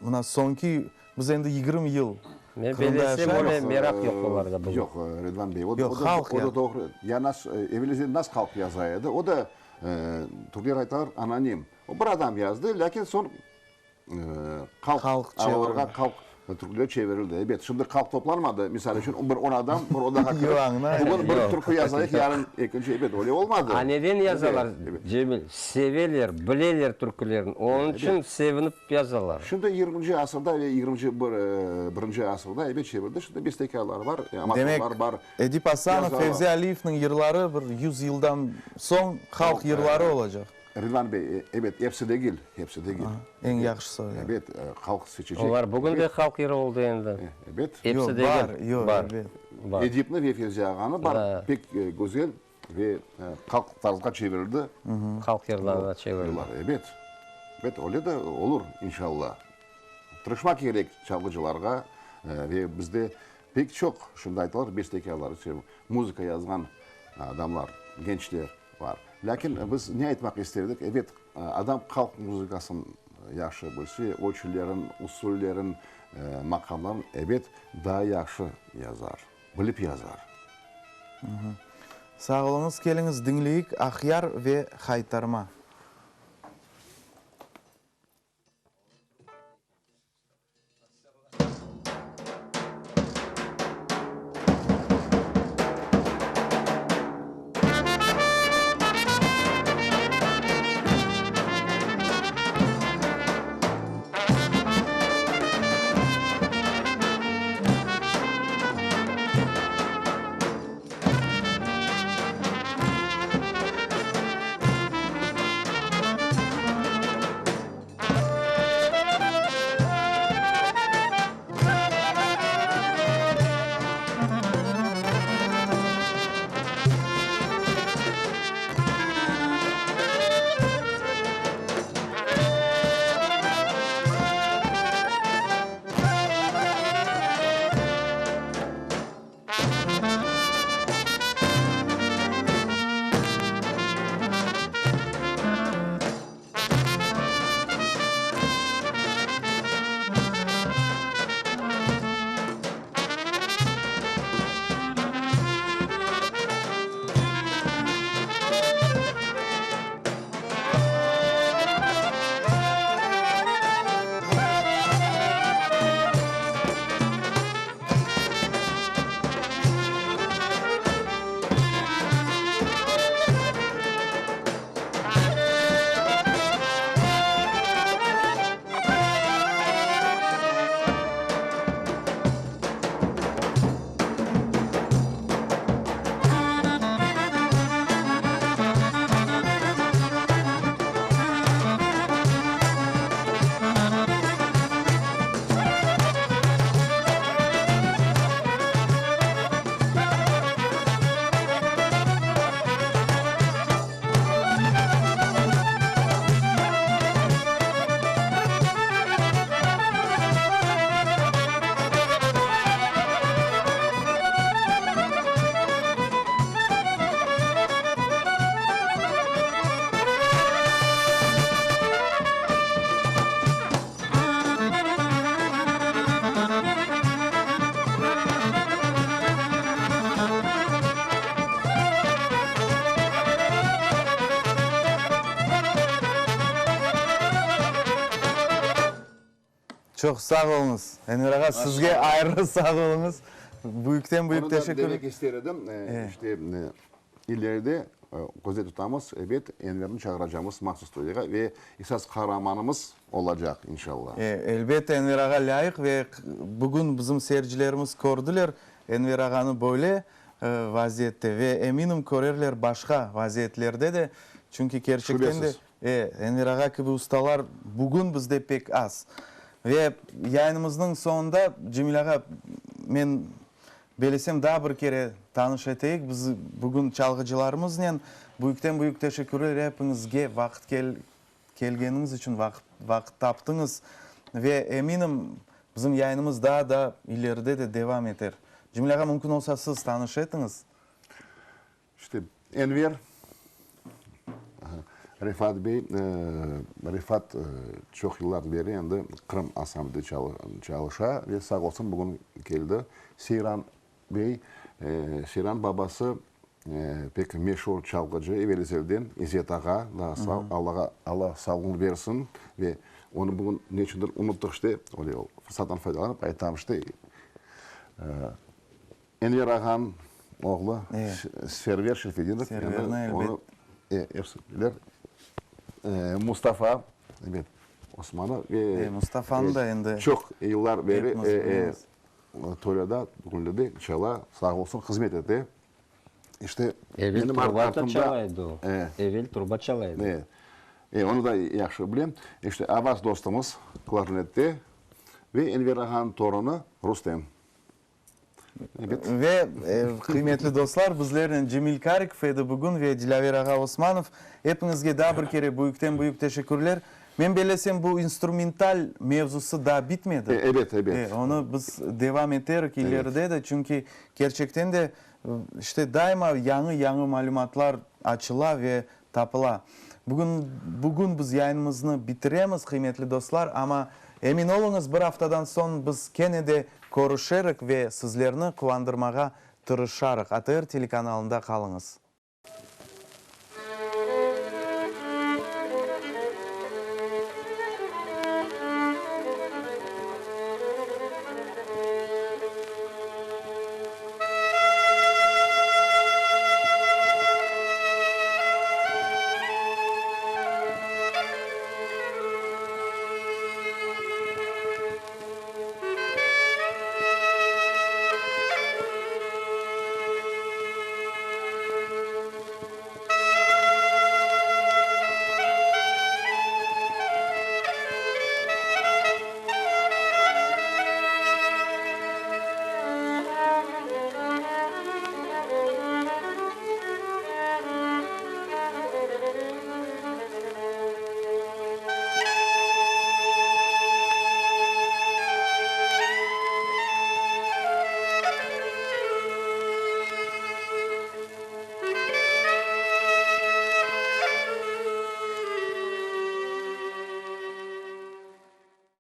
mına soñki, biz endi 20 yıl. Men Qırımda bellesem, yaşay. öyle meraq yoq olarda bugün. Yoq, Ridvan bey, o Yoq, halq o da doğru. Ya nas, evelizde nas halq yaza edi, o da, türkler aytalar, anonim. O bir adam yazdı, lâkin soñ Qalq, Qalq aralarğa qalq türküler çevirildi. Ebet, şimdi qalq toplanmadı. Misal içün, bir on adam bir odağa kirip, bugün bir türkü yazayıq, yarın ekinci. Ebet, öyle olmadı. A neden yazalar, Cemil? Seveler, bileler türkülerni. Onıñ içün sevinip yazalar. Şimdi yigirminci asırda ve yigirminci bir, birinci asırda, ebet, çevirildi. Şimdi bestekârlar bar, amatörlar bar. Demek, Edip Asanov, Fevzi Aliyevniñ yırları bir yuz yıldan soñ halq yırları olacaq. Ridvan bey, ebet, episi degil, hepsi degil. Eñ yahşısı o, ya. Ebet, halq seçecek. Olar bugün de halq yırı oldı endi. Ebet. Episi Yoq, degil. bar, yoq, Bar, ebet. bar. Edipni ve Fevzi ağanı bar, pek güzel ve halq tarzğa çevirildi. Halq yırlarına çevirildi. Yırlar, ebet. Ebet, öyle de olur, inşallah. Tırışmaq kerek çalğıcılarğa ve bizde pek çoq, şimdi aytalar, bestekârlar, muzıka yazğan adamlar, gençler. Bar. Lâkin biz ne aytmaq ister edik, ebet, adam halq muzıkasını yahşı bilse, ölçülerin, usullerin, maqamların, ebet, daa yahşı yazar, bilip yazar. Sağ oluñız, keliñiz diñleyik Aqyar ve Haytarma. Çoq sağ oluñız, Enver ağa, sizge ayrı sağ oluñız. Büyükten büyük teşekkür. Onı da demek ister edim, işte, ileride közde tutamız, ebet, Enverni çağıracamız mahsus studiyağa ve esas qaramanımız olacaq, inşallah. Elbette, Enver ağa lâyıq ve bugün bizim seyircilerimiz kördiler Enver ağanı böyle vaziyette ve eminim körerler başqa vaziyetlerde de, çünki kerçekten de Enver ağa kibi ustalar bugün bizde pek az. Ve yayınımıznıñ soñunda, Cemil ağa, men Belesem, daa bir kere tanış eteyik biz bugün çalğıcılarımıznen. Büyükten büyük teşekkürler epiñizge vaqıt kelgeniñiz içün, vaqıt taptıñız. Ve eminim, bizim yayınımız daa da ileride de devam eter. Cemil ağa, mümkün olsa siz tanış etiñiz. İşte, Enver. Refat bey, Refat çoq yıllardan beri endi Qırım ansamblde çalışa ve sağ olsun bugün keldi. Seyran bey, Seyran babası pek meşur çalğıcı, evel-ezelden, İzzet ağa, daa sağ, Allağa, Alla sağlığını bersin ve onı bugün ne içündir unuttıq işte, öyle fırsattan faydalanıp aytam işte, Enver ağanıñ oğlu Server Şerfedinov, endi onı episi bilir, Mustafa, ebet, Osmanov ve Mustafanı da endi çoq yıllar beri Tolyada, bugünde de çala, sağ olsun, hızmet ete. İşte, Evel truba da çala edi o. Evel truba çala edi. Onı da yahşı bilem. İşte, Avaz dostumız klarnette ve Enver ağanıñ torunı Rustem. Ve, qıymetli dostlar, bizlernen Cemil Karikov edi bugün ve Dilâver ağa Osmanov. Epiñizge daa bir kere büyükten-büyük teşekkürler. Men bellesem, bu instrumental mevzusı daa bitmedi. Ebet, ebet. Onı biz devam eterik ileride de, çünki kerçekten de, işte, daima yañı-yañı malümatlar açıla ve tapıla. Bugün, bugün biz yayınımıznı bitiremiz, qıymetli dostlar, amma emin oluñız, bir aftadan soñ biz kene de körüşerik ve sizlerni quvandırmağa tırışarıq. ATR telekanalında qalıñız.